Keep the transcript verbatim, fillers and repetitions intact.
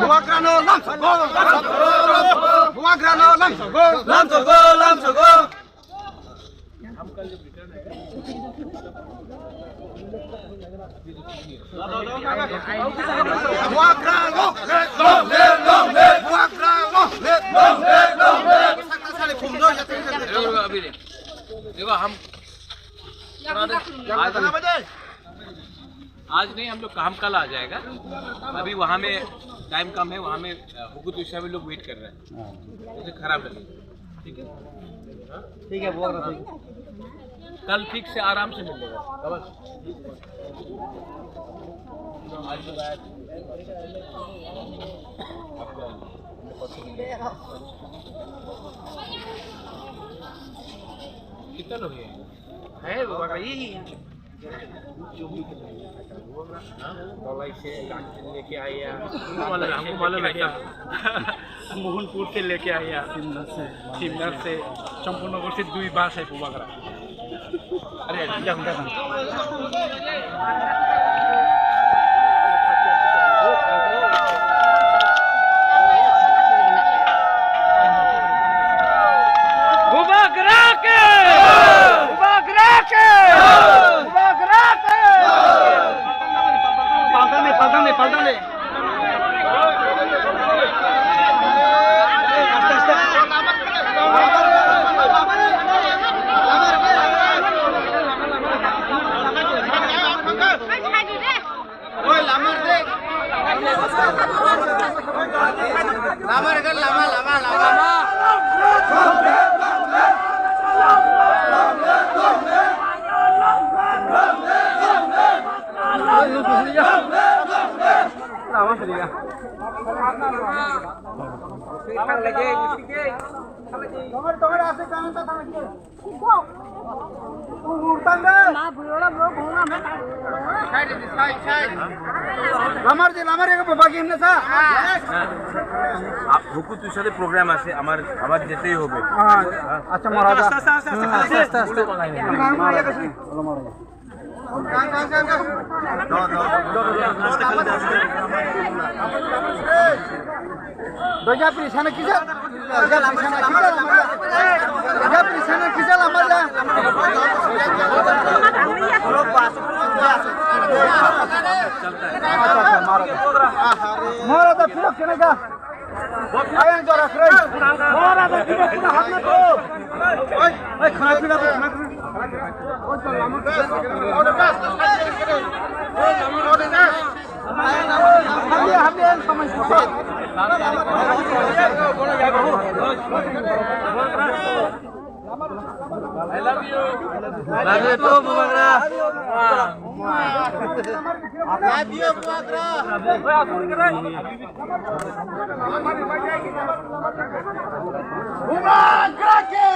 Bubagrano lamsogo, lamsogo, lamsogo, lamsogo. Bubagra long live, long live, long live. Bubagra long live, long live, long live. देखो, हम आज, आज नहीं, हम लोग का, हम कल आ जाएगा। अभी वहाँ में टाइम कम है, वहाँ में, अ, हुकूमत विषय में लोग वेट कर रहे हैं। हाँ। उसे खराब लगे। ठीक है? ठीक है, बोल रहा हूँ। कल ठीक से आराम से मिल लेगा। कितना लोग हैं? है, वो यही है। तोलाई से लेके आया। हमको मालूम है, हमको मालूम है क्या? मोहनपुर से लेके आया। शिवनाथ से। शिवनाथ से। चंपूनगर से दुई बस है बुबाग्रा। अरे, अरे, जाओ, जाओ। बुबाग्रा के! बुबाग्रा के! बुबाग्रा के! पाल्टा ले, पाल्टा ले, पाल्टा ले। Oi, lama re. Lama re, lama, lama, lama. Lama re. Lamar je, lamar ego bagi himne sa. Up-, হুকু তুই সাথে প্রোগ্রাম আছে, আমার, আমার যেতেই হবে। আচ্ছা, মহারাজা। আস্তে, আস্তে, আস্তে, আস্তে, আস্তে। আস্তে, আস্তে, আস্তে। Doja prisana kisa? Doja prisana kisa? Doja prisana kisa lamar da? Mara da phirok kena ga? Ayang jora krai. Mara da phirok kena hapna ko. Ai khana phira khana. I love you. Love you too, Bubagra. Love you, Bubagra. Bubagra ke!